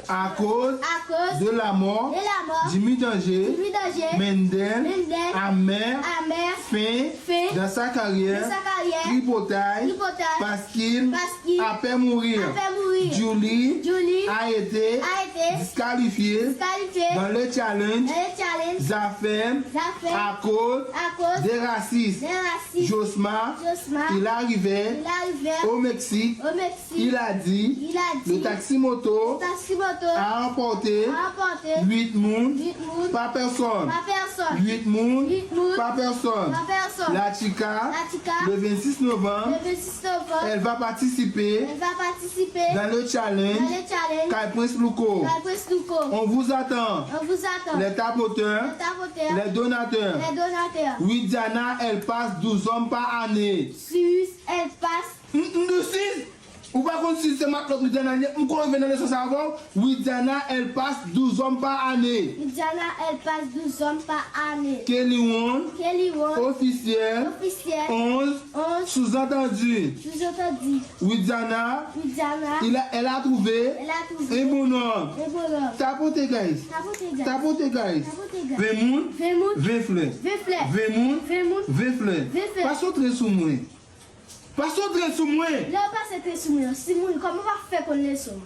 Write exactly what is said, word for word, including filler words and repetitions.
Akoz Akoz de lamò de lamò Jimmy Danje, Jimmy Danje Mendel, Mendel Amè, Amè Fen, Fen dans sa carrière, Dans sa carrière Tripotay, Tripotay Paskil, Paskil Apè Mouri, Apè Mouri Julie Julie a été a été disqualifiée Disqualifié dans le challenge Dans le challenge Zafè Zafè akoz Akoz de rasis. De rasis Josma, Josma il arrivait Il arrivait au Mexique, Au Mexique il a dit, Il a le dit taxi-moto Taxi-moto a emporté A emporté huit moun, Huit moun pas personne. Pas personne Huit moun, Huit moun pas personne. Pas personne La Chica, La Chica le vingt-six novembre, Le vingt-six novembre elle va participer Elle va participer dans le Dans challenge le challenge Kay Prince Louko. Kay Prince Louko On vous attend. On vous attend Les tapoteurs, Les tapoteurs les donateurs. Les donateurs Widiana, elle passe douze hommes par année. Sis Elle passe M m di w sis. Ou pa konn sis se matlòt Widiana li ye. M ko rive nan leson sa avè w. Widiana, elle passe douze hommes par année. Widiana Elle passe douze hommes par année Kelly Won, Kelly Won officiel, Officiel onze, Onze sous-entendu. Sous-entendu Widiana, Widiana il a, elle a trouvé Elle a trouvé un bonhomme. Un bonhomme Tapote, guys. Tapote Guys Tapote, guys. Tapote Guys Vingt moun, Vingt moun vingt flè. Vingt flè Vingt moun, Vingt moun vingt flè. Vingt flè. Pase yon tren sou mwen. Pase yon tren sou mwen. Lè w pase tren sou mwen, si moun kòman w ap fè konn leson